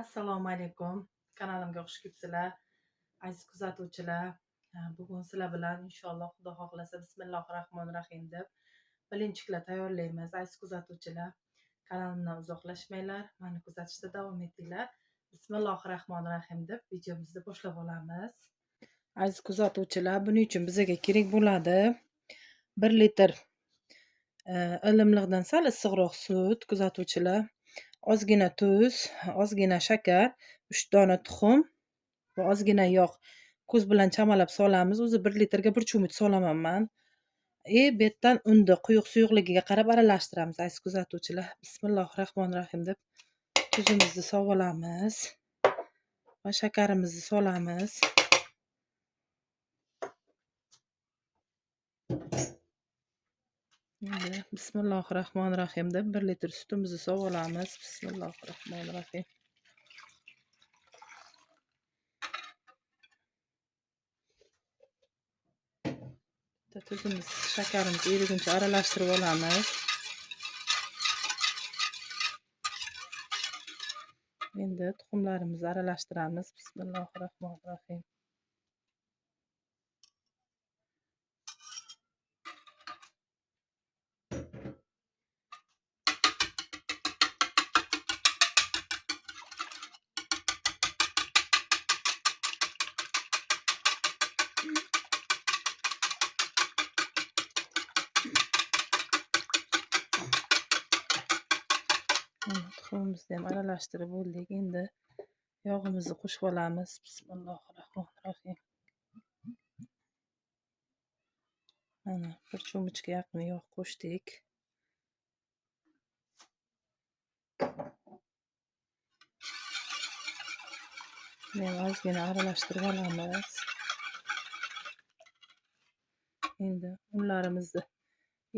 Assalomu alaykum. Kanalimga xush kelibsizlar. Aziz kuzatuvchilar, bugun sizlar bilan inshaalloh Xudo xohlasa bismillahir rohmanir rohim deb bilinchiklar tayyorlaymiz. Aziz kuzatuvchilar, kanalimdan uzoqlashmanglar, meni kuzatishda davom etinglar. Bismillahir rohmanir rohim deb videomizni boshlab olamiz. Aziz kuzatuvchilar, buning uchun bizga kerak bo'ladi 1 litr ilimliqdan sal issiqroq sut, kuzatuvchilar, ozgina tuz, ozgina shakar, 3 dona tuxum va ozgina yog'. Ko'z bilan chamalab solamiz. O'zi 1 litrga 1 cho'mich solaman man. Bu yerdan unni quyuq suyuqligiga qarab aralashtiramiz, aziz kuzatuvchilar. Bismillahir rohmanir rohim deb tuzimizni solib olamiz va shakarimizni solamiz. Endi bismillahir rohmanir rohim deb 1 litr sutimizni solib olamiz. Bismillahir rohmanir rohim. Tuzimiz, shakarimiz eriguncha aralashtirib olamiz. Endi tuxumlarimizni aralashtiramiz. Bismillahir rohmanir rohim. Tuxumimizni ham aralashtirib bo'ldik. Endi yog'imizni qo'shib olamiz. Bismillahir rohmanir rohim. Mana bir cho'michga yaqin yog' qo'shdik. Buni ham ozgina aralashtirib olamiz. Endi unlarimizni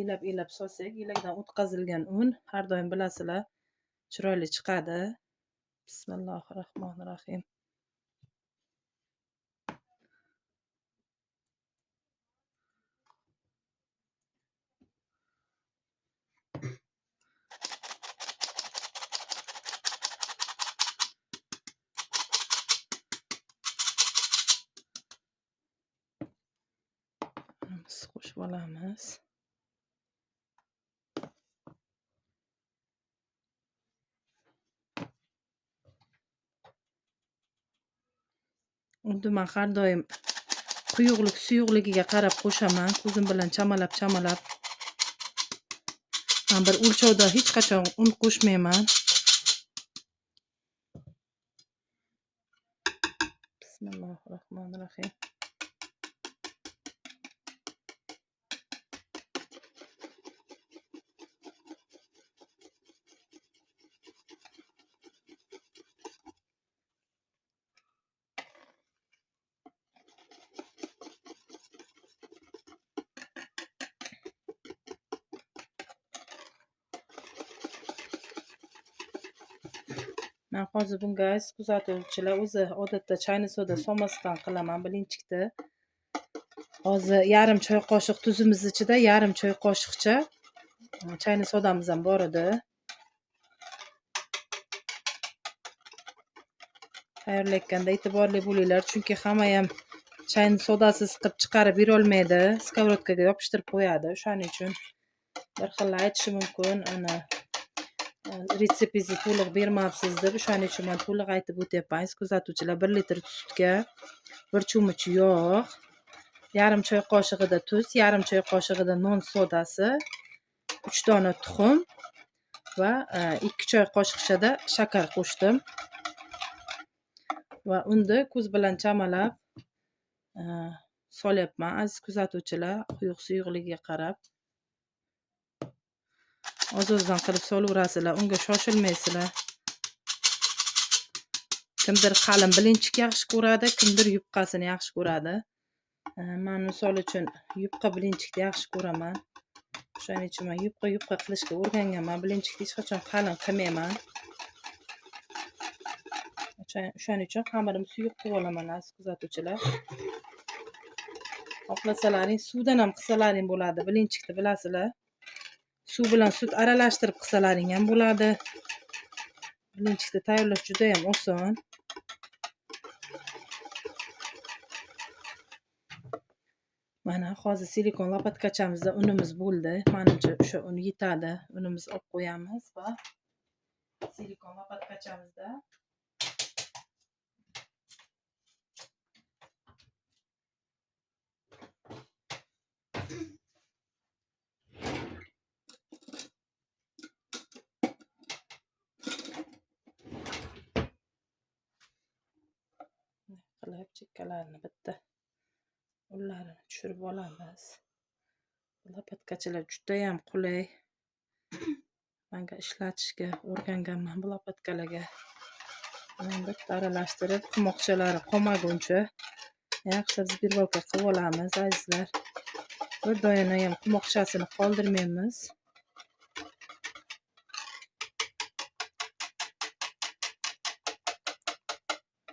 elab-elab solsak, elakdan o'tkazilgan un har doim bilasizlar chiroyli chiqadi. Bismillahir rohmanir rohim. Qo'shib olamiz. Unni men har doim quyuqlik suyuqligiga qarab qo'shaman, ko'zim bilan chamalab-chamalab. Men bir o'lchovda hech qachon un qo'shmayman. Bismillahir rohmanir rohim. Men hozir bunga aziz kuzatuvchilar o'zi odatda chayni soda solmasdan qilaman bilinchikni. Hozir yarim choy qoshiq tuzimiz ichida yarim choy qoshiqcha chayni sodamiz ham bor edi. Tayyorlayotganda e'tiborli bo'linglar, chunki hamma ham chayni sodasiz qilib chiqarib bera olmaydi, skovorodkaga yopishtirib qo'yadi. O'shaning uchun bir xil aytishi mumkin, ana retseptingizni to'liq bermabsiz deb. O'shaning uchun men to'liq aytib o'tyapman. Aziz kuzatuvchilar, 1 litr sutga 1 cho'mich yog', yarim choy qoshig'ida tuz, yarim choy qoshig'ida non sodasi, 3 dona tuxum va 2 choy qoshiqchada shakar qo'shdim. Va unni ko'z bilan chamalab solyapman. Aziz kuzatuvchilar, quyuq suyuqligiga qarab oz-ozdan qilib solaverasizlar, unga shoshilmaysizlar. Kimdir qalin bilinchik yaxshi ko'radi, kimdir yupqasini yaxshi ko'radi. Men misol uchun yupqa bilinchikni yaxshi ko'raman. O'shaning uchun men yupqa-yupqa qilishga o'rganganman. Bilinchikni hech qachon qalin qilmayman. O'shaning uchun xamirimni suyuq qilib olaman, aziz kuzatuvchilar. Xohlasalaring suvdan ham qilsalaring bo'ladi. Bilinchikni bilasizlar. Suv bilan sut aralashtirib qilsalaring ham bo'ladi. Blinchikni tayyorlash juda ham oson. Mana hozir silikon lopatkachamizda unimiz bo'ldi. Menimcha o'sha un yetadi. Unimizni olib qo'yamiz va silikon lopatkachamizda qilib chekkalarini bitta unlarini tushirib olamiz. Lopatkachalar juda ham qulay. Menga ishlatishga o'rganganman bu lopatkalarga. Buni bitta aralashtirib, qumoqchalari qolmaguncha yaxshilab zbirvalka qilib olamiz, azizlar. Bir doyana ham qumoqchasini qoldirmaymiz.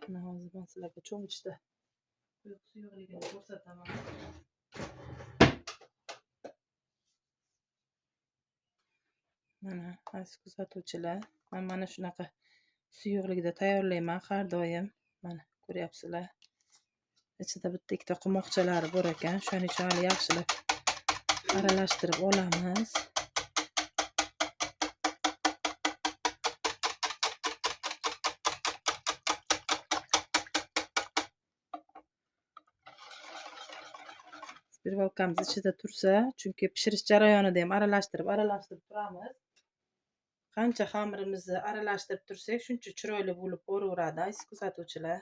Mana hozir men sizlarga cho'michda quyuq suyuqligini ko'rsataman. Mana aziz kuzatuvchilar, men mana shunaqa suyuqlikda tayyorlayman har doim. Mana ko'ryapsizlar. Ichida bitta ikkita qumoqchalari bor ekan. Shuning uchun hali yaxshilab aralashtirib olamiz. Birvalkamiz ichida tursa, chunki pishirish jarayonida ham aralashtirib turamiz. Qancha xamirimizni aralashtirib tursak, shuncha chiroyli bo'lib boraveradi, aziz kuzatuvchilar.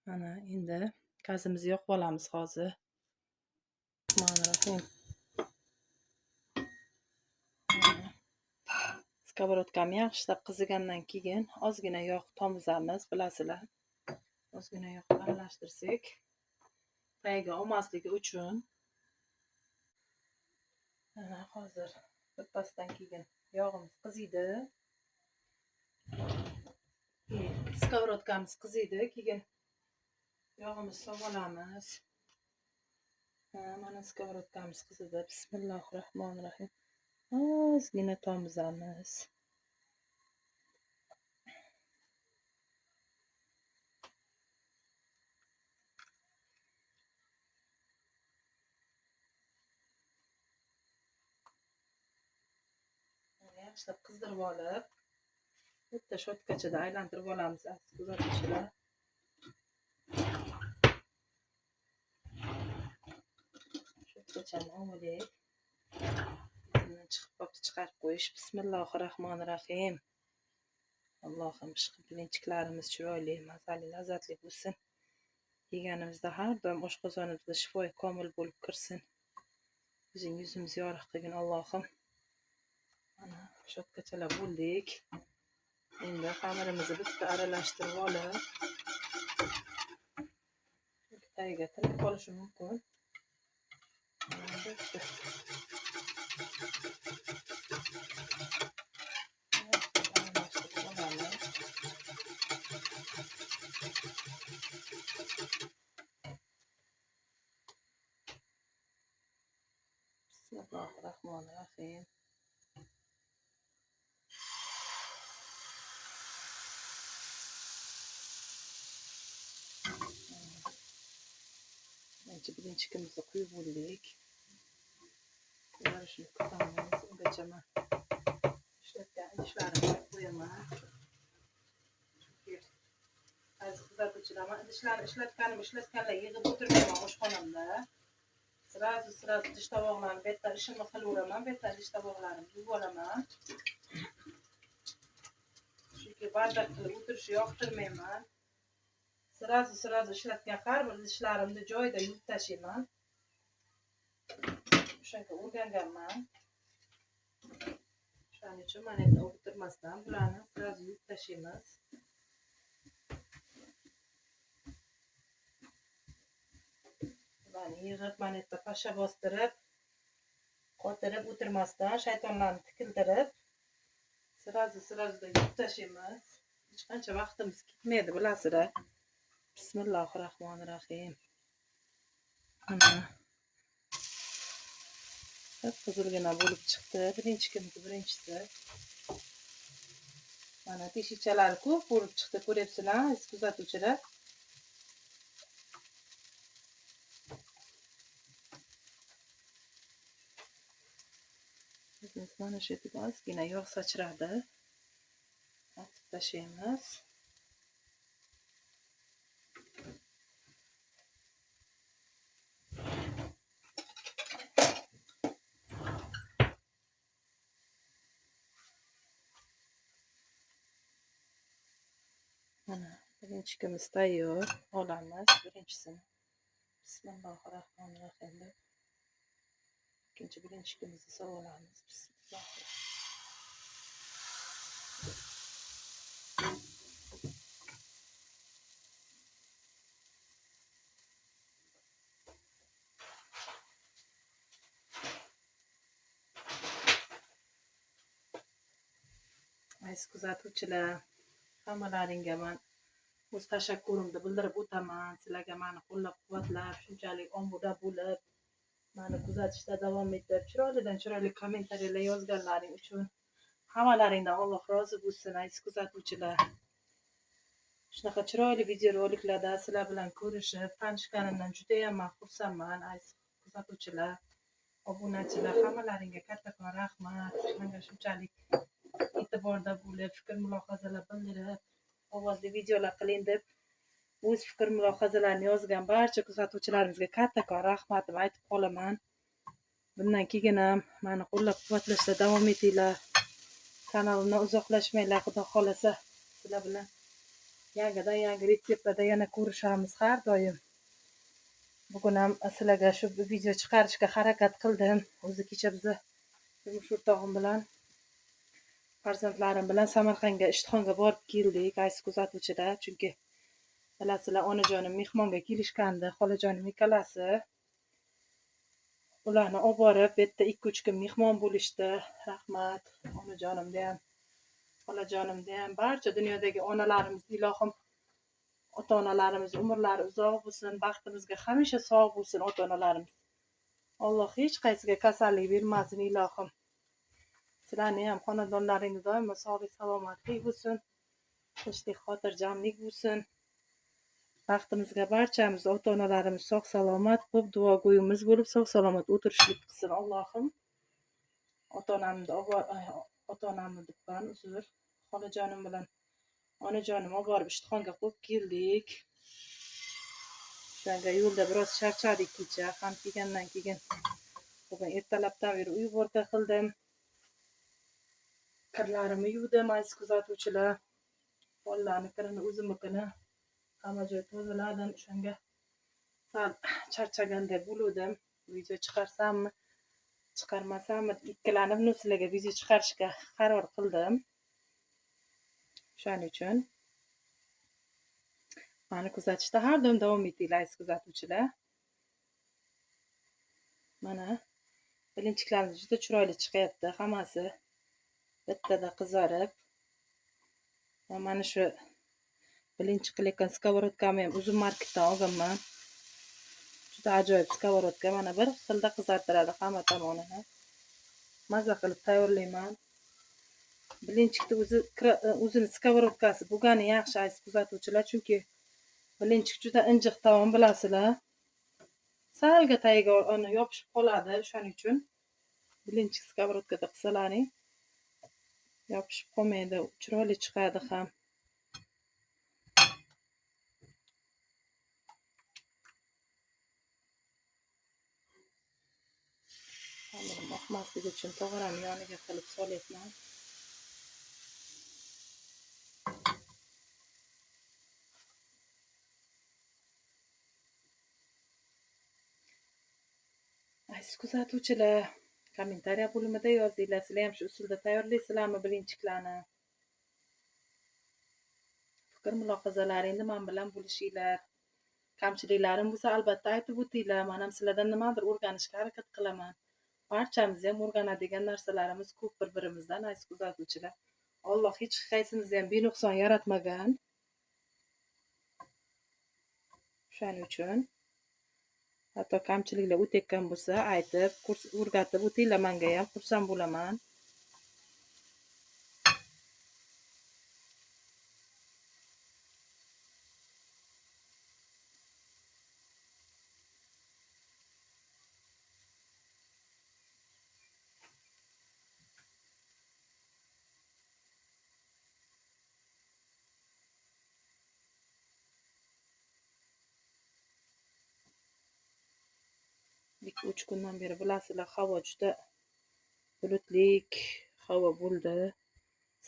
Mana endi gazimizni yoqib olamiz hozir. Skovorodkani yaxshilab qizigandan keyin ozgina yog' tomizamiz, bilasizlar. Ozgina yog' aralashtirsak, tagiga olmasligi uchun. Mana hozir birpasdan keyin yog'imiz qiziydi. Skovorodkamiz qiziydi, keyin yog'imizni solib olamiz. Mana skovorodkamiz qizidi. Bismillahirrohmanirrohim. Ozgina tomizamiz. Yaxshilab qizdirib olib, bitta shotkachada aylantirib olamiz, aziz kuzatuvchilar. Shotkachani olib, izimdan chiqib qolibdi, chiqarib qo'yish. Bismillahirrohmanirrohim. Allohim, pishqib blinchiklarimiz chiroyli, mazali, lazzatli bo'lsin. Yeganimizda har doim oshqozonimizga shifoi komil bo'lib kirsin. O'zing yuzimizni yorug' qilgin Allohim. Mana shotkachalab bo'ldik. Endi xamirimizni bitta aralashtirib olib, tagiga tinib qolishi mumkin. Aralashtirib olamiz. Bismillahirrohmanirrohim. Birinchikimizni quyib bo'ldik. Shuni kutamiz. Ungacha men ishlatgan idishlarimni qo'yaman. Chunki aziz kuzatuvchilar, men idishlarni ishlatganlar yig'ib o'tirmayman oshxonamda. Sirazu idish tovoqlarni bu yerda ishimni qilaveraman, bu yerda idish tovoqlarimni yuvib olaman. Chunki bardak qilib o'tirishni yoqtirmayman. Sirazu ishlatgan har bir idishlarimni joyida yuvib tashlayman. O'shanga o'rganganman. Shuning uchun mana endi o'tirmasdan bularni sirazu yuvib tashlaymiz. Bularni yig'ib, mana yerda pasha bostirib, qotirib o'tirmasdan shaytonlarni tikildirib, sirazu yuvib tashlaymiz. Hech qancha vaqtimiz ketmaydi, bilasizlar. Bismillahirrohmanirrohim. Mana Qip-qizilgina bo'lib chiqdi. Birinchikimiz birinchisi. Mana teshikchalari ko'p bo'lib chiqdi, ko'ryapsizlar, aziz kuzatuvchilar. Biz mana shu yerga ozgina yog' sachradi. Otib tashlaymiz. Mana birinchikimiz tayyor. Olamiz birinchisini. Bismillahirrohmanirrohim deb. Ikkinchi birinchikimizni solib olamiz. Bismillah. Aziz kuzatuvchilar, hammalaringga men o'z tashakkurimni bildirib o'taman. Sizlarga meni qo'llab-quvvatlab, shunchalik obuna bo'lib, meni kuzatishda davom etib, chiroylidan chiroyli kommentariyalar yozganlaring uchun hammalaringdan Alloh rozi bo'lsin, aziz kuzatuvchilar. Shunaqa chiroyli videoroliklarda sizlar bilan ko'rishib, tanishganimdan juda ham men xursandman, aziz kuzatuvchilar, obunachilar, hammalaringga kattakon rahmat. Menga shunchalik e'tiborda bo'lib, fikr mulohazalar bildirib, ovozli videolar qiling deb o'z fikr mulohazalarini yozgan barcha kuzatuvchilarimizga kattakon rahmatimni aytib qolaman. Bundan keyin ham meni qo'llab-quvvatlashda davom etinglar. Kanalimdan uzoqlashmanglar, Xudo xolasa sizlar bilan yangidan yangi retseptlarda yana ko'rishamiz har doim. Bugun ham sizlarga shu video chiqarishga harakat qildim. O'zi kecha biza turmush o'rtog'im bilan, farzandlarim bilan Samarqandga ishtixonga borib keldik, aziz kuzatuvchilar. Chunki bilasizlar, onajonim mehmonga kelishgandi, xolajonim ikkalasi. Ularni olib borib, bu yerda 2-3 kun mehmon bo'lishdi. Rahmat onajonimga ham, xolajonimga ham, barcha dunyodagi onalarimiz, ilohim ota-onalarimiz umrlari uzoq bo'lsin, baxtimizga hamisha sog' bo'lsin ota-onalarimiz. Alloh hech qaysiga kasallik bermasin ilohim. Sizlarni ham xonadonlaringiz doimo sog'lik, salomatlik bo'lsin, tinchlik, xotirjamlik bo'lsin. Baxtimizga barchamiz ota-onalarimiz sog' salomat bo'lib, duogo'yimiz bo'lib, sog' salomat o'tirishlik qilsin Allohim. Ota-onamni debman, uzr. Xolajonim bilan onajonim olib borib ishtixonga qo'yib keldik. O'shanga yo'lda biroz charchadik kecha, ham kelgandan keyin bugun ertalabdan beri uy borka qildim. Kirlarimni yuvdim, aziz kuzatuvchilar. Bolalarning kirini, o'zimnikini hamma joy tozaladim. O'shanga sal charchagandek bo'luvdim. Video chiqarsammi, chiqarmasammi ikkilanib sizlarga video chiqarishga qaror qildim. Shuning uchun meni kuzatishda har doim davom etinglar, aziz kuzatuvchilar. Mana bilinchiklarimiz juda chiroyli chiqyapti, hammasi bittada qizarib. Va mana shu bilinchi qilayotgan skовородkamni ham Uzum marketdan olganman. Juda ajoyib skовородka, mana bir xilda qizartiradi hamma tomonini. Maza qilib tayyorlayman. Bilinchikni o'zini skовородkasi bo'lgani yaxshi, aziz kuzatuvchilar, chunki bilinchik juda injiq taom, bilasizlar. Salga tagiga yopishib qoladi, o'shaning uchun bilinchik skовородkada qilsalaring yopishib qolmaydi, chiroyli chiqadi ham. Xamirim oqmasligi uchun tog'oramni yoniga qilib solyapman. Aziz kuzatuvchilar, kommentariya bo'limida yozinglar, sizlar ham shu usulda tayyorlaysizlarmi bilinchiklarni? Fikr mulohazalaringni men bilan bo'lishinglar. Kamchiliklarim bo'lsa albatta aytib o'tinglar. Men ham sizlardan nimadir o'rganishga harakat qilaman. Barchamiz ham o'rganadigan narsalarimiz ko'p bir-birimizdan, aziz kuzatuvchilar. Alloh hech qaysimizni ham benuqson yaratmagan. Shuning uchun Hatto kamchiliklar o'tayotgan bo'lsa, aytib, o'rgatib o'tinglar menga ham, xursand bo'laman. Ikki uch kundan beri bilasizlar, havo juda bulutlik havo bo'ldi.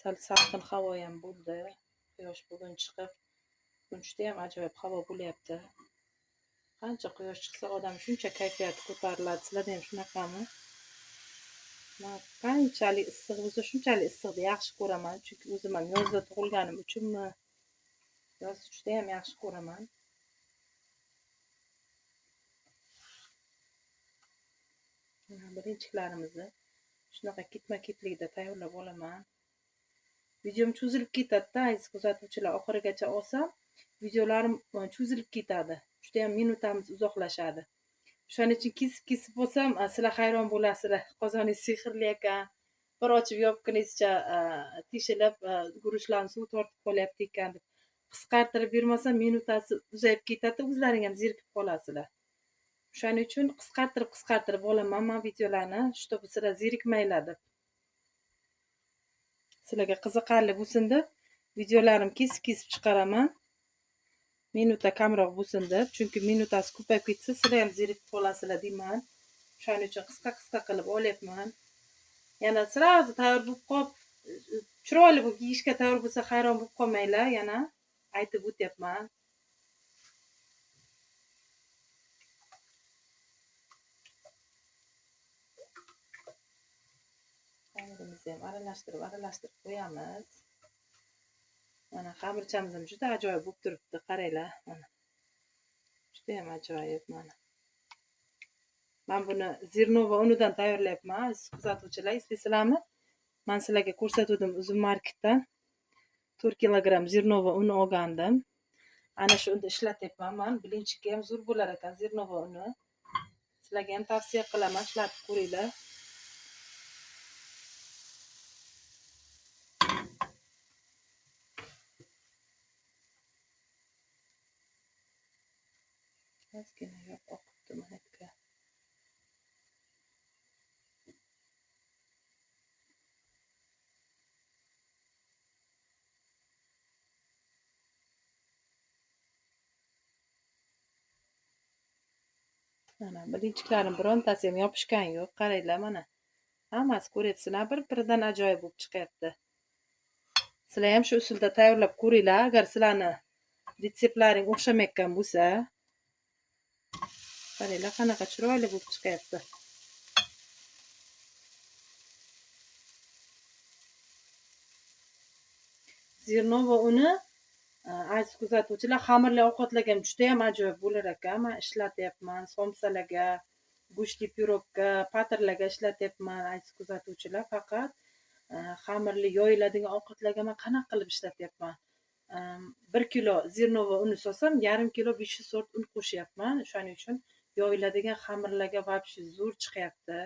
Sal salqin havo ham bo'ldi. Quyosh bugun chiqib, bugun juda ham ajoyib havo bo'lyapti. Qancha quyosh chiqsa odam shuncha kayfiyati ko'tariladi. Sizlarda ham shunaqami? Men qanchalik issiq bo'lsa shunchalik issiqni yaxshi ko'raman, chunki o'zim ham yozda tug'ilganim uchunmi, yozni juda ham yaxshi ko'raman. Birinchilarimizni shunaqa ketma-ketlikda tayyorlab olaman. Videom cho'zilib ketadi-da, aziz kuzatuvchilar, oxirigacha olsam videolarim cho'zilib ketadi. Juda ham minutamiz uzoqlashadi. O'shaning uchun kesib-kesib bo'lsam, sizlar hayron bo'lasizlar. Qozoningiz sehrli ekan. Bir ochib yopganingizcha teshilib, guruchlarni suv tortib qolyapti ekan deb. Qisqartirib bermasam minutasi uzayib ketadi, o'zlaring ham zerikib qolasizlar. O'shaning uchun qisqartirib olaman men videolarni, чтобы sizlar zerikmanglar deb. Sizlarga qiziqarli bo'lsin deb videolarim kesib-kesib chiqaraman. Minuta kamroq bo'lsin deb, chunki minutasi ko'payib ketsa sizlar ham zerikib qolasizlar deyman. O'shaning uchun qisqa-qisqa qilib olyapman. Yana sразу tayyor bo'lib qolib, chiroyli bo'lib yeyishga tayyor bo'lsa hayron bo'lib qolmanglar, yana aytib o'tyapman. Xamirimizni ham aralashtirib qo'yamiz. Mana xamirchamiz ham juda ajoyib bo'lib turibdi, qaranglar, mana. Juda ham ajoyib mana. Men buni zirnova unidan tayyorlayapman, aziz kuzatuvchilar, eslaysizlarmi? Men sizlarga ko'rsatuvdim Uzum marketdan 4 kilogramm zirnova uni olgandim. Ana shu unda ishlatyapman men. Blinchikka ham zo'r bo'lar ekan zirnova uni. Sizlarga ham tavsiya qilaman, ishlatib ko'ringlar. Ozgina yog' oqibdi mana bu yerga. Mana bilinchiklarim birontasi ham yopishgan yo'q, qaranglar mana. Hammasi ko'ryapsizlar, bir-biridan ajoyib bo'lib chiqyapti. Sizlar ham shu usulda tayyorlab ko'ringlar, agar sizlarni retseptlaring o'xshamayotgan bo'lsa. Qaranglar qanaqa chiroyli bo'lib chiqyapti. Zirnova uni aziz kuzatuvchilar, xamirli ovqatlarga ham juda ham ajoyib bo'lar ekan. Men ishlatyapman, somsalarga, go'shtli pirogga, patirlarga ishlatyapman aziz kuzatuvchilar. Faqat xamirli yoyiladigan ovqatlarga men qanaqa qilib ishlatyapman? 1 kilo zirnova uni solsam, yarim kilo 500 sort un qo'shyapman. O'shaning uchun yoyiladigan xamirlarga вообще zo'r chiqyapti.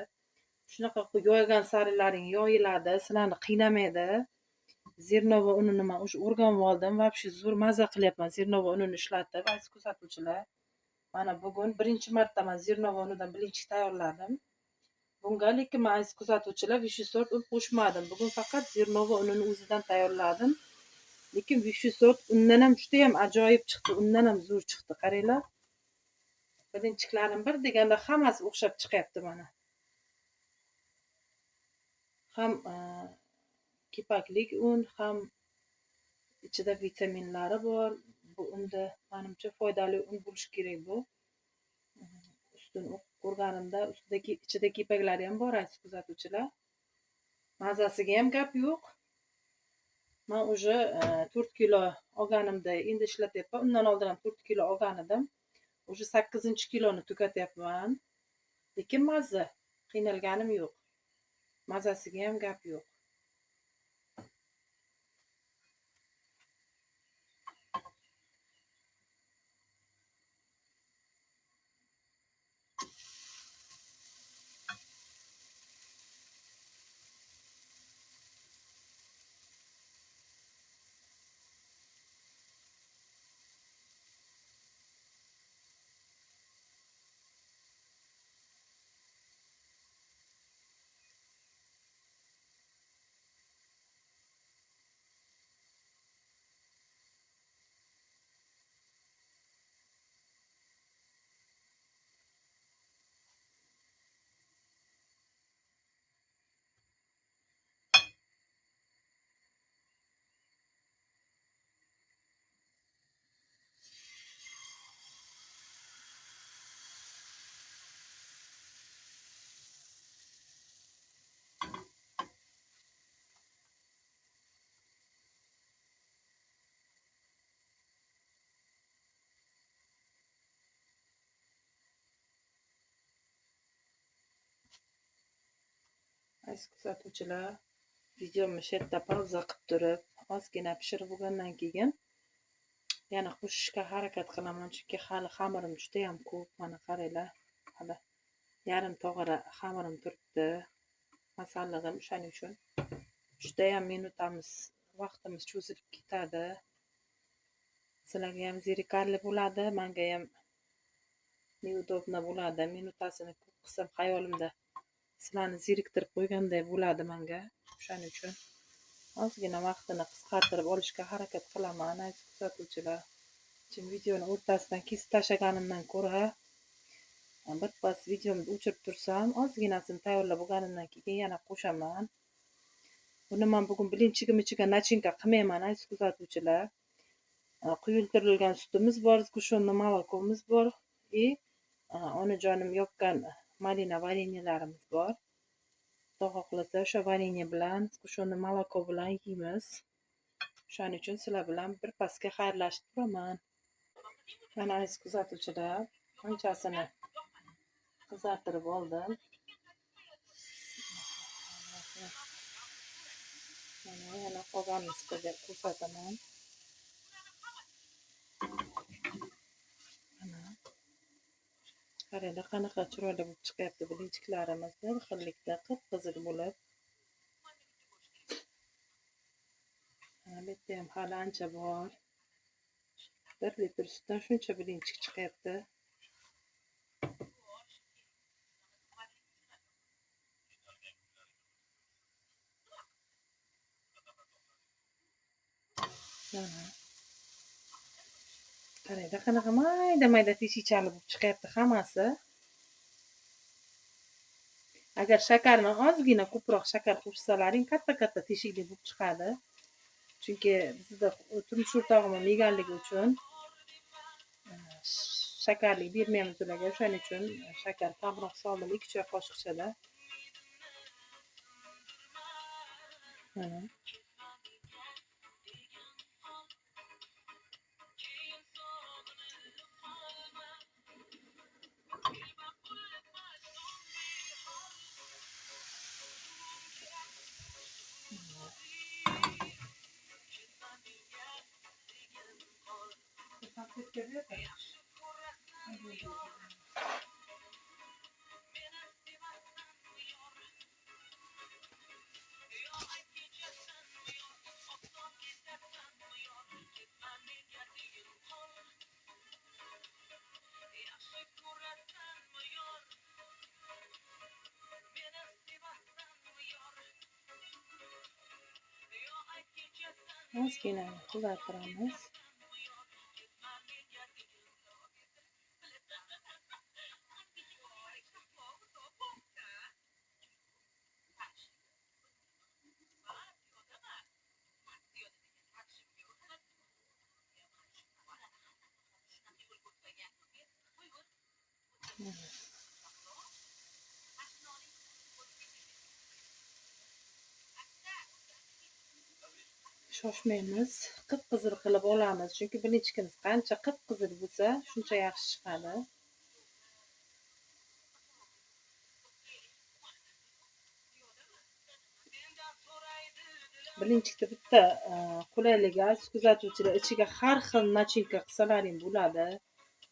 Shunaqa qilib yoygan sarilaring yoyiladi, sizlarni qiynamaydi. Zirnova unini men o'sha o'rganib oldim, вообще zo'r maza qilyapman zirnova unini ishlatib, aziz kuzatuvchilar. Mana bugun birinchi marta men zirnova unidan blinchik tayyorladim. Bunga lekin men aziz kuzatuvchilar 500 sort un qo'shmadim. Bugun faqat zirnova unini o'zidan tayyorladim. Lekin 500 sort undan ham juda ham ajoyib chiqdi, undan ham zo'r chiqdi. Qaranglar. Bilinchiklarim bir deganda hammasi o'xshab chiqyapti mana. Ham kepaklik un, ham ichida vitaminlari bor. Bu unda menimcha foydali un bo'lishi kerak bu. Ustini o'qib ko'rganimda ustidagi ichida kepaklari ham bor aziz kuzatuvchilar. Mazasiga ham gap yo'q. Men уже 4 kilo olganimda endi ishlatyapman. Undan oldin ham 4 kilo olgan edim. Уже 8-kiloni tugatyapman. Lekin mazza, qiynalganim yo'q. Mazasiga ham gap yo'q. Aziz kuzatuvchilar, videomni shu yerda pauza qilib turib, ozgina pishirib bo'lgandan keyin yana qo'shishga harakat qilaman, chunki hali xamirim juda ham ko'p. Mana qaranglar, hali yarim tog'ora xamirim turibdi, masallig'im. O'shaning uchun juda ham minutamiz, vaqtimiz cho'zilib ketadi. Sizlarga ham zerikarli bo'ladi, menga ham neudobno bo'ladi. Minutasini ko'p qilsam xayolimda sizlarni zeriktirib qo'yganday bo'ladi menga. O'shaning uchun ozgina vaqtini qisqartirib olishga harakat qilaman, aziz kuzatuvchilar. Chunki videoni o'rtasidan kesib tashlaganimdan ko'ra birpas videomni o'chirib tursam, ozginasini tayyorlab bo'lganimdan keyin yana qo'shaman. Buni men bugun blinchigim ichiga nachinka qilmayman, aziz kuzatuvchilar. Quyultirilgan sutimiz bor, сгущенный молокоmiz bor и onajonim yopgan malina varenyelarimiz bor. Xudo xohlasa o'sha varenye bilan, сгущенный молоко bilan yeymiz. O'shaning uchun sizlar bilan birpasga xayrlashib turaman. Mana aziz kuzatuvchilar, qanchasini qizartirib oldim. Mana yana qolganini sizlarga ko'rsataman. Mana qaranglar, qanaqa chiroyli bo'lib chiqyapti blinchiklarimiz, bir xillikda qip-qizil bo'lib. Mana bu yerda ham hali ancha bor. 1 litr sutdan shuncha blinchik chiqyapti. Mana qaranglar, qanaqa mayda-mayda teshikchali bo'lib chiqyapti hammasi. Agar shakarni ozgina ko'proq shakar qo'shsalaring, katta-katta teshikli bo'lib chiqadi. Chunki bizda turmush o'rtog'im ham yeganligi uchun shakarli bermaymiz ularga. O'shaning uchun shakar kamroq soldim, 2 choy qoshiqchada. Mana. Ozgina qizartiramiz. Shoshmaymiz, qip-qizil qilib olamiz, chunki blinchikimiz qancha qip-qizil bo'lsa, shuncha yaxshi chiqadi. Blinchikda bitta qulayligi, aziz kuzatuvchilar, ichiga har xil nachinka qilsalaring bo'ladi.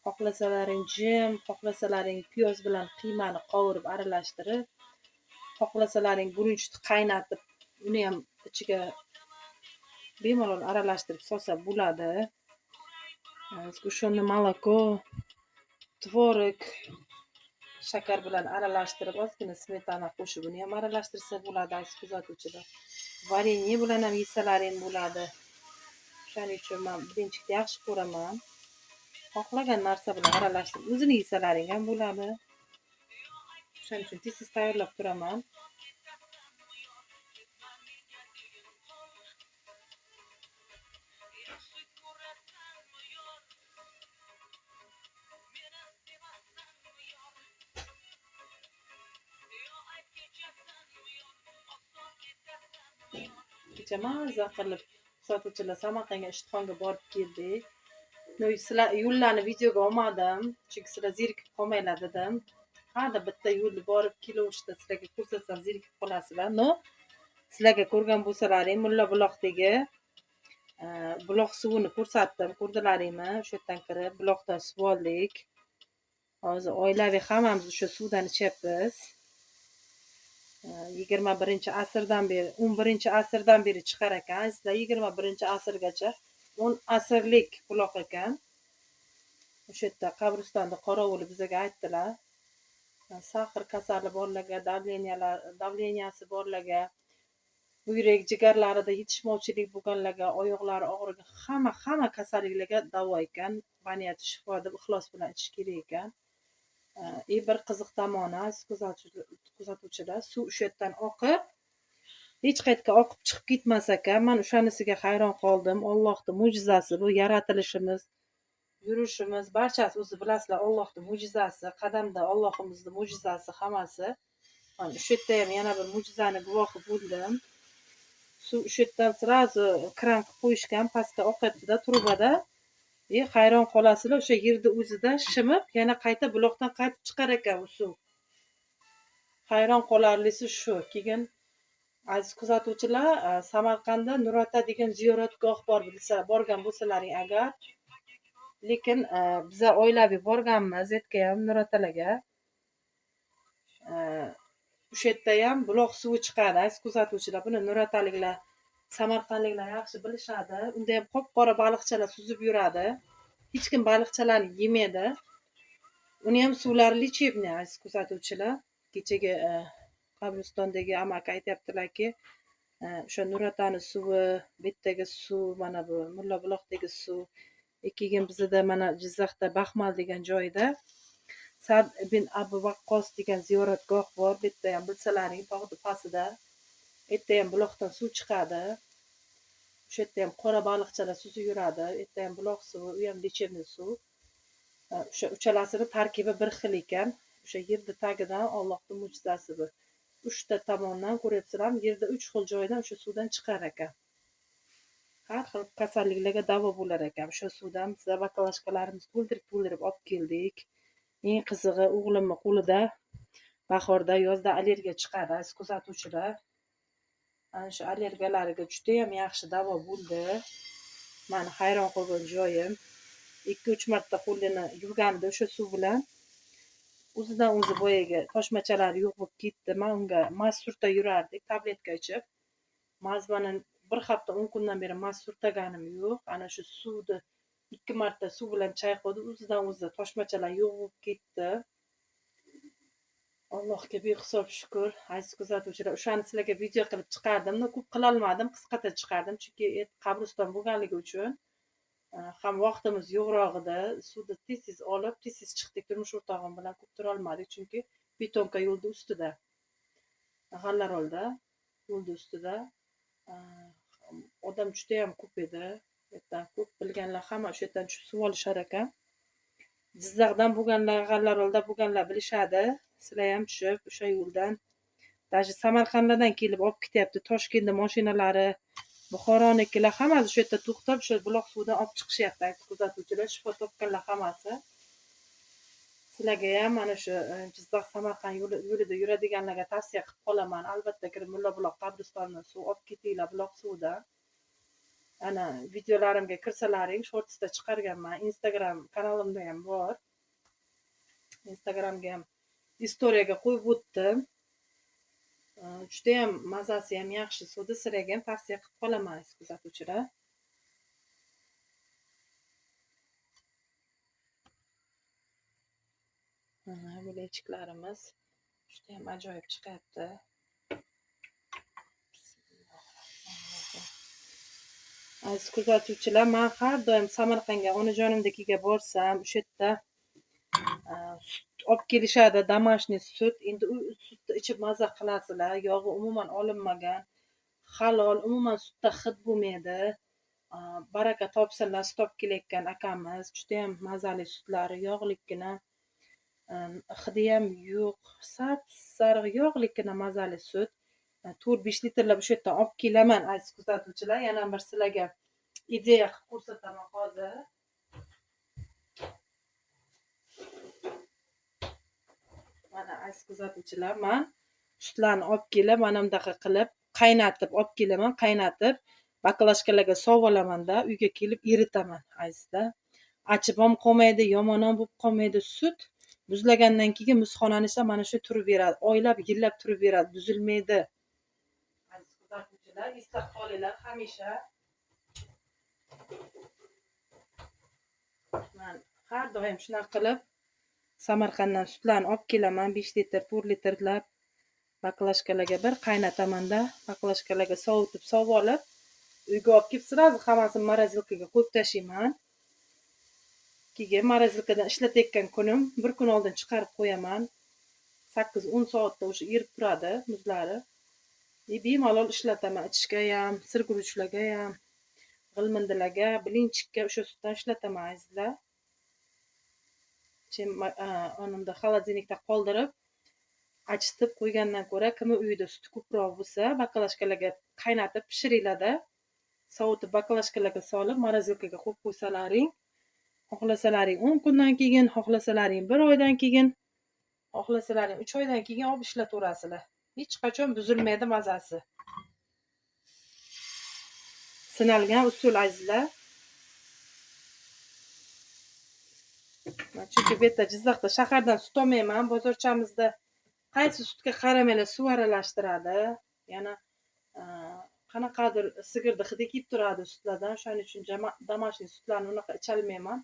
Xohlasalaring jem, xohlasalaring piyoz bilan qiymani qovurib aralashtirib, xohlasalaring guruchni qaynatib, uni ham ichiga bemalol aralashtirib solsa bo'ladi. Сгущенное молоко, tvorog, shakar bilan aralashtirib, ozgina smetana qo'shib uni ham aralashtirsa bo'ladi, aziz kuzatuvchilar. Varenye bilan ham yesalaring bo'ladi. O'shaning uchun men blinchikni yaxshi ko'raman. Xohlagan narsa bilan aralashtirib o'zini yesalaring ham bo'ladi. O'shaning uchun tez-tez tayyorlab turaman. Kecha mazza qilib sotuvchilar Samarqandga Ishtixonga borib keldik. Sizlar yo'llarni videoga olmadim, chunki sizlar zerikib qolmanglar dedim. Hada bitta yo'lni borib keluvishda sizlarga ko'rsatsam zerikib qolasizlar. Но, sizlarga ko'rgan bo'lsalaring Mulla Buloqdagi buloq suvini ko'rsatdim, ko'rdilaringmi? O'sha yerdan kirib buloqdan suv oldik. Hozir oilaviy hammamiz o'sha suvdan ichyapmiz. 21-asrdan beri, 11-asrdan beri chiqar ekan. Sizlar 21-asrgacha 10 asrlik buloq ekan. O'sha yerda qabristonda qorovuli bizga aytdilar. Sahr kasali borlarga, davleniyasi borlarga, buyrak jigarlarida yetishmovchilik bo'lganlarga, oyoqlari og'rigan hamma kasalliklarga davo ekan. Baniyati shifo deb ixlos bilan ichish kerak ekan. Bir qiziq tomoni, aziz kuzatuvchilar, suv o'sha yerdan oqib, hech qayerga oqib chiqib ketmas ekan. Men o'shanisiga hayron qoldim. Allohning mo'jizasi bu, yaratilishimiz, yurishimiz, barchasi o'zi bilasizlar, Allohning mo'jizasi, qadamda Allohimizning mo'jizasi hammasi. Mana o'sha yerda ham yana bir mo'jizani guvohi bo'ldim. Suv o'sha yerdan srazu kran qilib qo'yishgan, pastga oqyapti-da trubada. Hayron qolasizlar, o'sha yerda o'zida shimib, yana qayta buloqdan qaytib chiqar ekan u suv. Hayron qolarlisi shu. Keyin aziz kuzatuvchilar, Samarqandda Nurota degan ziyoratgoh bor, bilsa, borgan bo'lsalaring agar. Lekin biza oilaviy borganmiz, ertaga ham Nurotalarga. O'sha yerda ham buloq suvi chiqadi, aziz kuzatuvchilar. Buni Nurotaliklar, Samarqandliklar yaxshi bilishadi. Unda ham qop-qora baliqchalar suzib yuradi. Hech kim baliqchalarni yemaydi. Uni ham suvlari lechebniy, aziz kuzatuvchilar. Kechagi qabristondagi amaki aytyaptilarki, o'sha Nurotani suvi, bu yerdagi suv, mana bu Mulla Buloqdagi suv. Keyin bizda mana Jizzaxda Baxmal degan joyda Sad ibn Abu Waqqos degan ziyoratgoh bor. Bu yerda ham bilsalaring, tog'ni pastida. Bu yerda ham buloqdan suv chiqadi. O'sha yerda ham qora baliqchalar suzib yuradi. U yerda ham buloq suvi, u ham lechebniy suv. O'sha uchalasini tarkibi bir xil ekan. O'sha yerni tagidan Allohning mo'jizasi bu. 3ta tomondan ko'ryapsizlarmi? Yerda 3 xil joydan o'sha suvdan chiqar ekan. Har xil kasalliklarga davo bo'lar ekan. O'sha suvdan biz bakalashkalarimizni to'ldirib-to'ldirib olib keldik. Eng qizig'i o'g'limni qo'lida bahorda, yozda allergiya chiqadi, aziz kuzatuvchilar. Ana shu allergiyalariga juda ham yaxshi davo bo'ldi. Meni hayron qolgan joyim, 2-3 marta qo'lini yuvganida o'sha suv bilan o'zidan o'zi boyagi toshmachalar yo'q bo'lib ketdi. Men unga maz surta yurardik, tabletka ichib. Maz mana bir hafta 10 kundan beri maz surtaganim yo'q. Ana shu suvni 2 marta suv bilan chayqadi, o'zidan o'zi toshmachalar yo'q bo'lib ketdi. Allohga behisob shukr, aziz kuzatuvchilar. O'shani sizlarga video qilib chiqardim. No, ko'p qila olmadim, qisqacha chiqardim, chunki qabriston bo'lganligi uchun ham vaqtimiz yo'qroq edi. Suvni tez-tez olib, tez-tez chiqdik. Turmush o'rtog'im bilan ko'p tura olmadik, chunki betonka yo'lni ustida. G'allarolda yo'lni ustida. Odam juda ham ko'p edi. Yerdan ko'p bilganlar hamma o'sha yerdan tushib suv olishar ekan. Jizzaxdan bo'lganlar, G'allarolda bo'lganlar bilishadi. Sizlar ham tushib o'sha yo'ldan, даже Samarqanddan kelib olib ketyapti. Toshkentda mashinalari, Buxoronikilar hammasi o'sha yerda to'xtab, o'sha buloq suvidan olib chiqishyapti. Aziz kuzatuvchilar, shifo topganlar hammasi. Sizlarga ham mana shu Jizzax Samarqand yo'lida yuradiganlarga tavsiya qilib qolaman. Albatta kirib Mulla Buloq qabristonidan suv olib ketinglar, buloq suvidan. Ana videolarimga kirsalaring, shortsda chiqarganman. Instagram kanalimda ham bor. Instagramga ham istoriyaga qo'yib o'tdim. Juda ham mazasi ham yaxshi suvni sizlarga ham tavsiya qilib qolaman, aziz kuzatuvchilar. Mana bu lechiklarimiz juda ham ajoyib chiqyapti. Aziz kuzatuvchilar, men har doim Samarqandga onajonimnikiga borsam, o'sha yerda sut olib kelishadi, домашний sut. Endi u sutni ichib maza qilasizlar, yog'i umuman olinmagan, halol, umuman sutda hid bo'lmaydi. Baraka topsinlar, sut olib kelayotgan akamiz, juda ham mazali sutlari, yog'likkina, hidi ham yo'q, sap-sariq yog'likkina mazali sut. 4-5 litrlab o'sha yerdan olib kelaman, aziz kuzatuvchilar. Yana bir sizlarga ideya qilib ko'rsataman hozir. Mana aziz kuzatuvchilar, men sutlarni olib kelib, mana bunaqa qilib qaynatib olib kelaman, qaynatib baklashkalarga sovib olamanda, uyga kelib eritaman azizlar. Achib ham qolmaydi, yomon ham bo'lib qolmaydi sut. Muzlagandan keyin muzxonani ichida mana shu turib beradi, oylab, yillab turib beradi, buzilmaydi. Aziz kuzatuvchilar, eslab qolinglar hamisha. Men har doim shunaqa qilib Samarqanddan sutlarni olib kelaman, 5 litr, 4 litrlab baklashkalarga bir qaynatamanda, baklashkalarga sovutib, sovib olib, uyga olib kelib sразу hammasini morozilkaga qo'yib tashlayman. Keyin morozilkadan ishlatayotgan kunim bir kun oldin chiqarib qo'yaman. 8-10 soatda o'sha erib turadi muzlari. Bemalol ishlataman, ichishga ham, sirguruchlarga ham, g'ilmindilarga, blinchikka o'sha sutdan ishlataman azizlar. Onimda xolodilnikda qoldirib, achitib qo'ygandan ko'ra, kimi uyida suti ko'proq bo'lsa, baklashkalarga qaynatib pishiringlarda, sovutib baklashkalarga solib, morozilkaga qo'yib qo'ysalaring, xohlasalaring 10 kundan keyin, xohlasalaring 1 oydan keyin, xohlasalaring 3 oydan keyin olib ishlataverasizlar. Hech qachon buzilmaydi mazasi. Sinalgan usul azizlar. Men chunki bu yerda Jizzaxda shahardan sut olmayman, bozorchamizda qaysi sutga qaramanglar suv aralashtiradi. Yana qanaqadir sigirni hidi kelib turadi sutlardan. Shuning uchun домашний sutlarni unaqa icholmayman.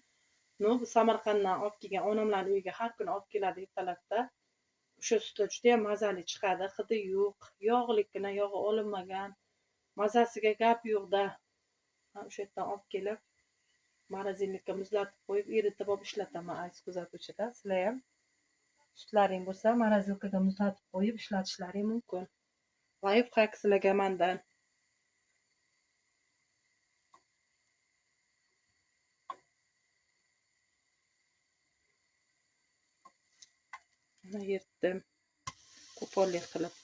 No, bu Samarqanddan olib kelgan onamlarning uyiga har kuni olib keladi ertalabda. O'sha sutlar juda ham mazali chiqadi, hidi yo'q, yog'likina, yog'i olinmagan, mazasiga gap yo'qda. Ha, o'sha yerdan olib kelib morozilnikka muzlatib qo'yib, eritib olib ishlataman aziz kuzatuvchilar. Sizlar ham sutlaring bo'lsa, morozilkaga muzlatib qo'yib ishlatishlaring mumkin. Lifehack sizlarga mendan. Mana eritdim qo'pollik qilib.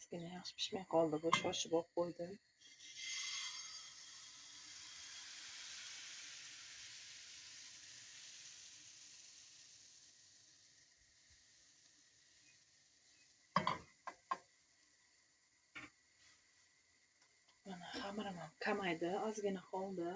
Ozgina yaxshi pishmay qoldi, bu shoshib olib qo'ydim. Mana xamirim ham kamaydi, ozgina qoldi.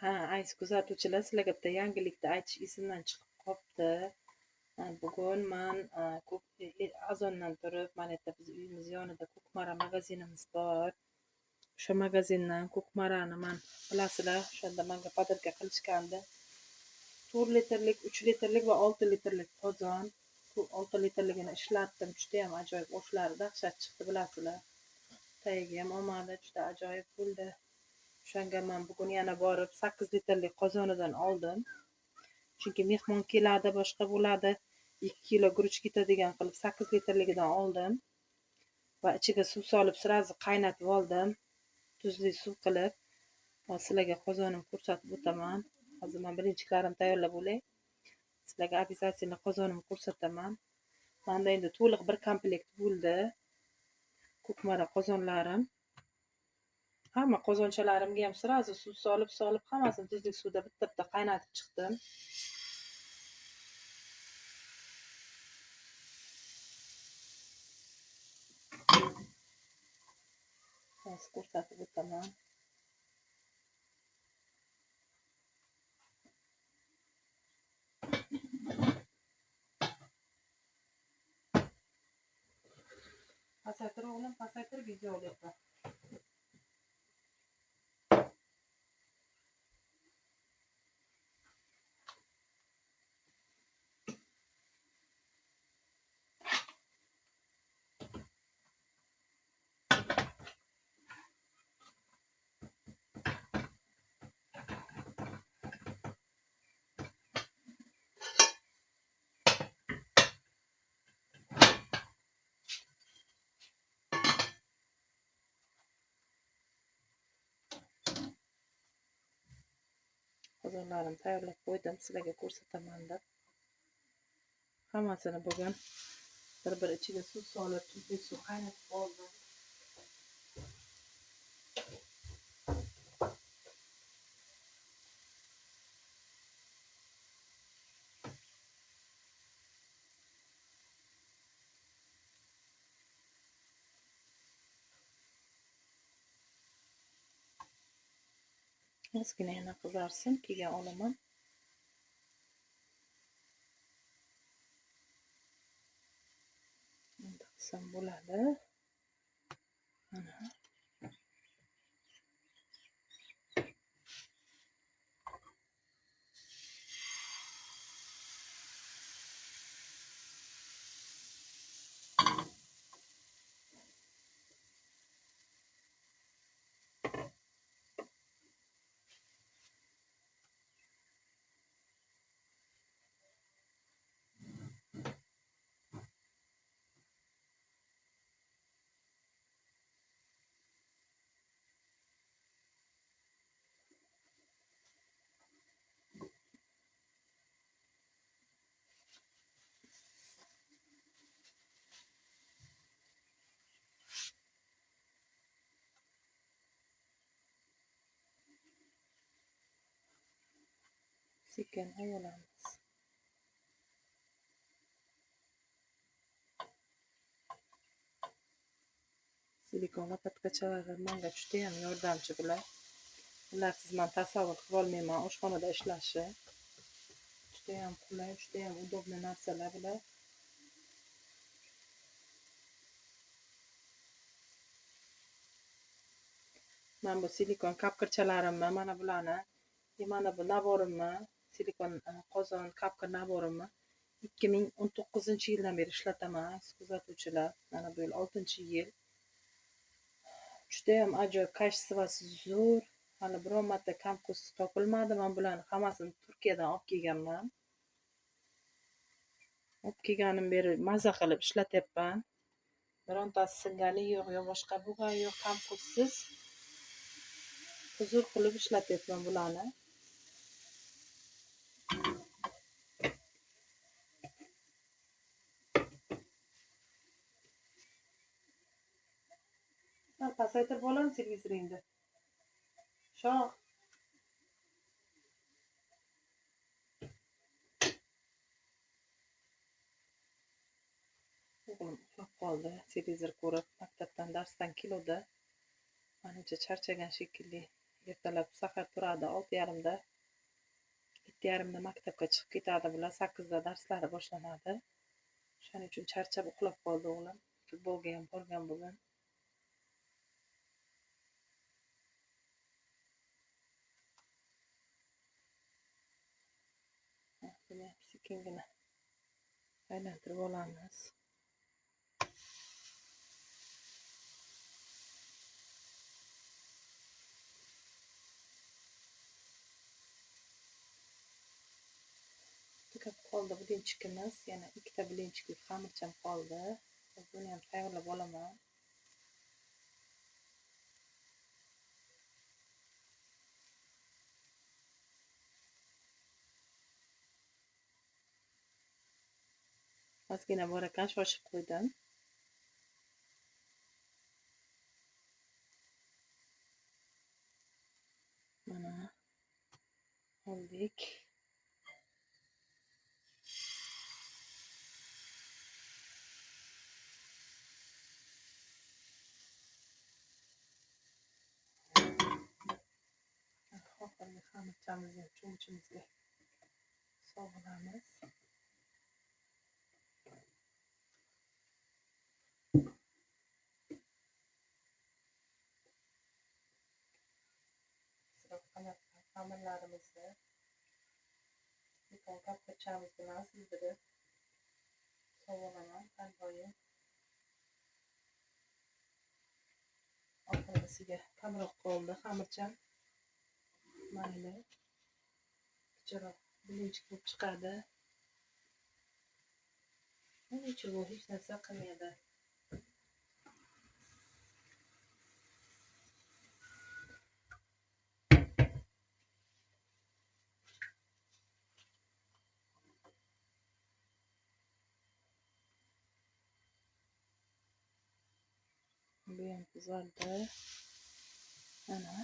Ha, aziz kuzatuvchilar, sizlarga bitta yangilikni aytish esimdan chiqib qolibdi. Bugun men ko'p azondan turib, mana yerda biz uyimiz yonida Ko'kmara magazinimiz bor. O'sha magazindan ko'kmarani men bilasizlar, o'shanda menga podarka qilishgandi. 4 litrlik, 3 litrlik va 6 litrlik qozon. Bu 6 litrligini ishlatdim, juda ham ajoyib oshlari dahshat chiqdi, bilasizlar. Tagiga ham olmadi, juda ajoyib bo'ldi. O'shanga men bugun yana borib 8 litrlik qozonidan oldim. Chunki mehmon keladi, boshqa bo'ladi. 2 kilo guruch ketadigan qilib 8 litrligidan oldim. Va ichiga suv solib sразу qaynatib oldim. Tuzli suv qilib. Hozir sizlarga qozonimni ko'rsatib o'taman. Hozir men birinchiklarimni tayyorlab olay. Sizlarga обязательно qozonimni ko'rsataman. Menda endi to'liq bir komplekt bo'ldi. Ko'kmara qozonlarim. Hamma qozonchalarimga ham sразу suv solib, solib hammasini tuzli suvda bitta-bitta qaynatib chiqdim. Hozir ko'rsatib o'taman. Pasaytir o'g'lim, pasaytir video olyapman. Qozonlarimni tayyorlab qo'ydim, sizlarga ko'rsataman deb. Hammasini bugun bir-bir ichiga suv solib, tuzli suv qaynatib oldim. Ozgina yana qizarsin, keyin olaman. Bunda qilsam bo'ladi. Mana. Sekin olamiz. Silikon lopatkachalar menga juda ham yordamchi bular. Ularsiz men tasavvur qila olmayman oshxonada ishlashi. Juda ham qulay, juda ham udobli narsalar bular. Men bu silikon kapkirchalarimni, mana bularni, mana bu naborimni, silikon qozon kapkir naborimni 2019-yildan beri ishlataman, aziz kuzatuvchilar. Mana bu yil 6-yil. Juda ham ajoyib, kачествоsi zo'r. Hali biror marta kam-ko'st topilmadi. Men bularni hammasini Turkiyadan olib kelganman. Olib kelganim beri maza qilib ishlatyapman. Birontasi singani yo'q, yo boshqa bo'lgani yo'q, kam-ko'stsiz huzur qilib ishlatyapman bularni. Sal pasaytirib olamiz televizoringni. Shoh. O'g'lim uxlab qoldi, televizor ko'rib, maktabdan darsdan keluvdi. Manimcha charchagan shekilli. Ertalab sahar turadi 6:30da. 7:30da maktabga chiqib ketadi bular, 8da darslari boshlanadi. Shuning uchun charchab uxlab qoldi o'g'lim. Futbolga ham borgan bugun. Buni sekingina aylantirib olamiz. Tugab qoldi blinchikimiz. Yana ikkita blinchiklik xamircham qoldi. Buni ham tayyorlab olaman. Ozgina bor ekan, shoshib qo'ydim. Mana oldik. Oxirgi xamirchamizni ham cho'michimizga solamiz. Xamirlarimizni silikon kapkachamiz bilan sizdirib sovolaman har doim. Oxirgisiga kamroq qoldi xamircham. Mayli. Kichikroq blinchik bo'lib chiqadi. Nechun hech narsa qilmaydi. Bu ham qizardi. Mana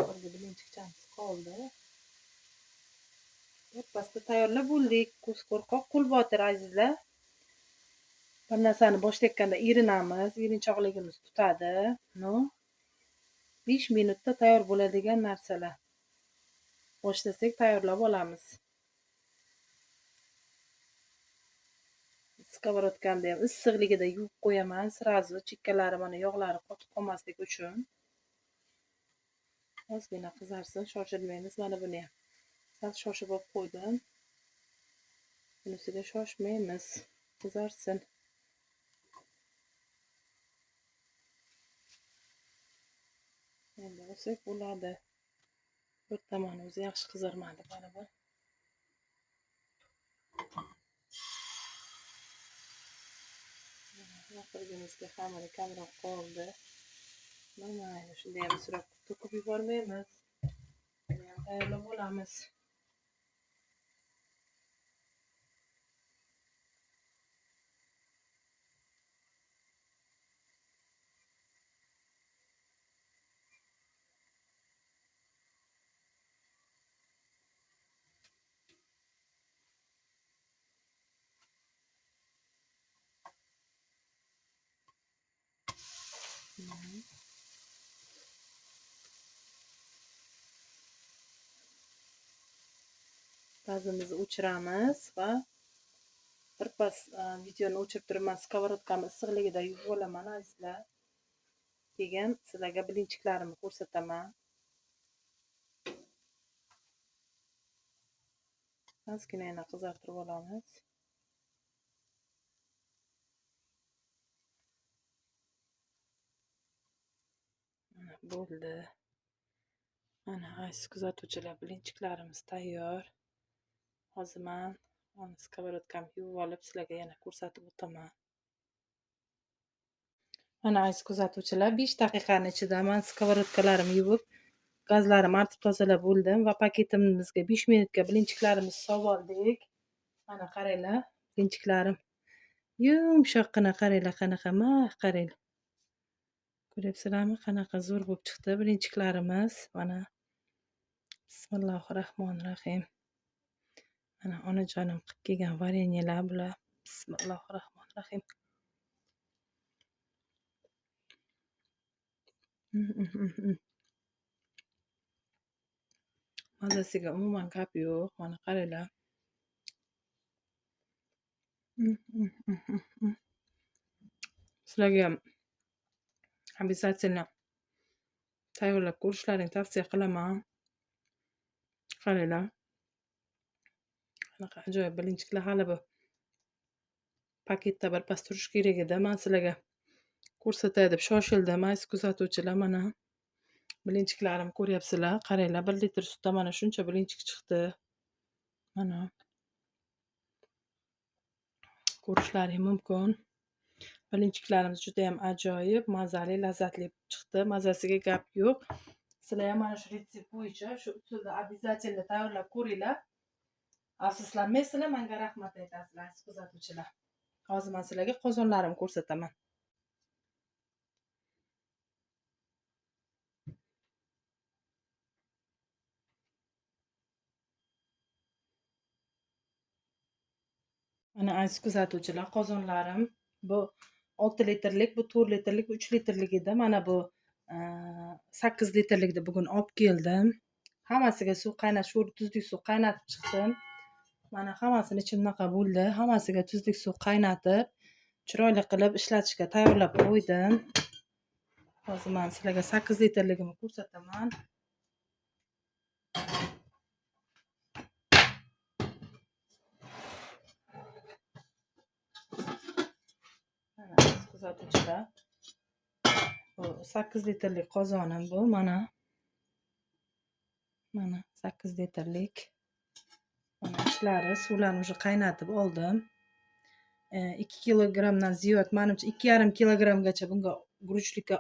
oxirgi blinchikchamiz qoldi. Birpasda tayyorlab bo'ldik. Ko'z qo'rqoq, qo'l botir azizlar. Bir narsani boshlayotganda erinamiz, erinchoqligimiz tutadi. No. 5 minutda tayyor bo'ladigan narsalar. Boshlasak tayyorlab olamiz. Skovorodkamni ham issiqligida yuvib qo'yaman, srazu chekkalari mana yog'lari qotib qolmasligi uchun. Ozgina qizarsin, shoshilmaymiz. Mana buni ham sal shoshib olib qo'ydim. Bunisiga shoshmaymiz, qizarsin. Endi olsak bo'ladi. Bir tomoni o'zi yaxshi qizarmadi baribir. Oxirgimizga xamiri kamroq qoldi. Mayli, shunda ham isrof to'kib yubormaymiz. Buni ham tayyorlab olamiz. Gazimizni o'chiramiz va birpas videoni o'chirib turibman. Skovorodkamni issiqligida yuvib olaman azizlar. Keyin sizlarga blinchiklarimni ko'rsataman. Ozgina yana qizartirib olamiz. Mana bo'ldi. Mana aziz kuzatuvchilar, blinchiklarimiz tayyor. Hozir men skovorodkamni yuvib olib sizlarga yana ko'rsatib o'taman. Mana aziz kuzatuvchilar, 5 daqiqaning ichida men skovorodkalarimni yuvib, gazlarimni artib tozalab bo'ldim va paketimizga 5 minutga blinchiklarimizni solib oldik. Mana qaranglar, blinchiklarim yumshoqqina, qaranglar qanaqa, qaranglar. Ko'ryapsizlarmi, qanaqa zo'r bo'lib chiqdi blinchiklarimiz. Mana bismillahirrohmanirrohim. Mana onajonim qilib kelgan varenyelar bular. Bismillahirrohmanirrohim. Mazasiga umuman gap yo'q. Mana qaranglar. Sizlarga ham обязательно tayyorlab ko'rishlaringni tavsiya qilaman. Qaranglar. Qanaqa ajoyib blinchiklar. Hali bu paketda birpas turish kerak edi. Men sizlarga ko'rsatay deb shoshildim. Aziz kuzatuvchilar, mana blinchiklarimni ko'ryapsizlar. Qaranglar, 1 litr sutda mana shuncha blinchik chiqdi. Mana ko'rishlaring mumkin. Blinchiklarimiz juda ham ajoyib, mazali, lazzatli chiqdi. Mazasiga gap yo'q. Sizlar ham mana shu retsept bo'yicha shu usulda обязательно tayyorlab ko'ringlar. Afsuslanmaysizlar, menga rahmat aytasizlar, aziz kuzatuvchilar. Hozir men sizlarga qozonlarimni ko'rsataman. Mana aziz kuzatuvchilar, qozonlarim bu 6 litrlik, bu 4 litrlik, 3 litrlik edi. Mana bu 8 litrlikni bugun olib keldim. Hammasiga suv qaynash, sho'r tuzlik suv qaynatib chiqdim. Mana hammasini ichi bunaqa bo'ldi. Hammasiga tuzlik suv qaynatib, chiroyli qilib ishlatishga tayyorlab qo'ydim. Hozir men sizlarga 8 litrligimni ko'rsataman. Mana kuzatuvchilar, bu 8 litrlik qozonim bu, mana. Mana 8 litrlik. Mana ichlari suvlarni уже qaynatib oldim. 2 kilogramdan ziyod, menimcha 2,5 kilogramgacha bunga guruchlikka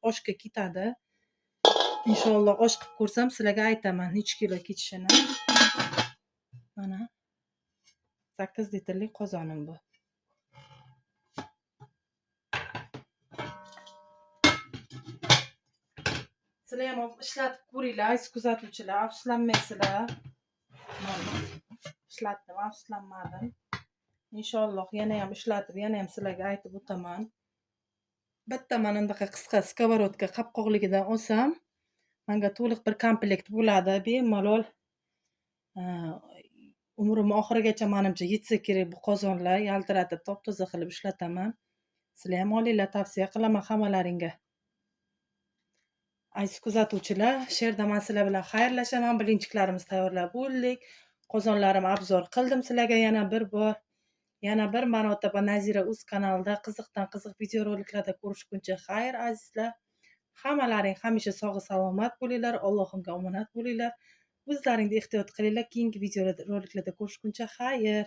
oshga ketadi. Inshaalloh osh qilib ko'rsam sizlarga aytaman necha kilo ketishini. Mana 8 litrlik qozonim bu. Sizlar ham olib ishlatib ko'ringlar, aziz kuzatuvchilar, afsuslanmaysizlar. Mana, ishlatdim, afsuslanmadim. Inshaalloh yana ham ishlatib, yana ham sizlarga aytib o'taman. Bitta mana bunaqa qisqa сковородка qopqoqligidan olsam, manga to'liq bir komplekt bo'ladi. Bemalol umrim oxirigacha, manimcha, yetsa kerak bu qozonlar. Yaltiratib, top toza qilib ishlataman. Sizlar ham olinglar, tavsiya qilaman hammalaringga. Aziz kuzatuvchilar, shu yerda man sizlar bilan xayrlashaman. Блинчик larimizni tayyorlab bo'ldik. Qozonlarimni обзор qildim sizlarga yana bir bor. Yana bir marotaba Nazira Uz kanalida qiziqdan qiziq videoroliklarda ko'rishguncha xayr, azizlar. Hammalaring hamisha sog' salomat bo'linglar, Allohimga omonat bo'linglar. O'zlaringni ehtiyot qilinglar. Keyingi videoroliklarda ko'rishguncha xayr.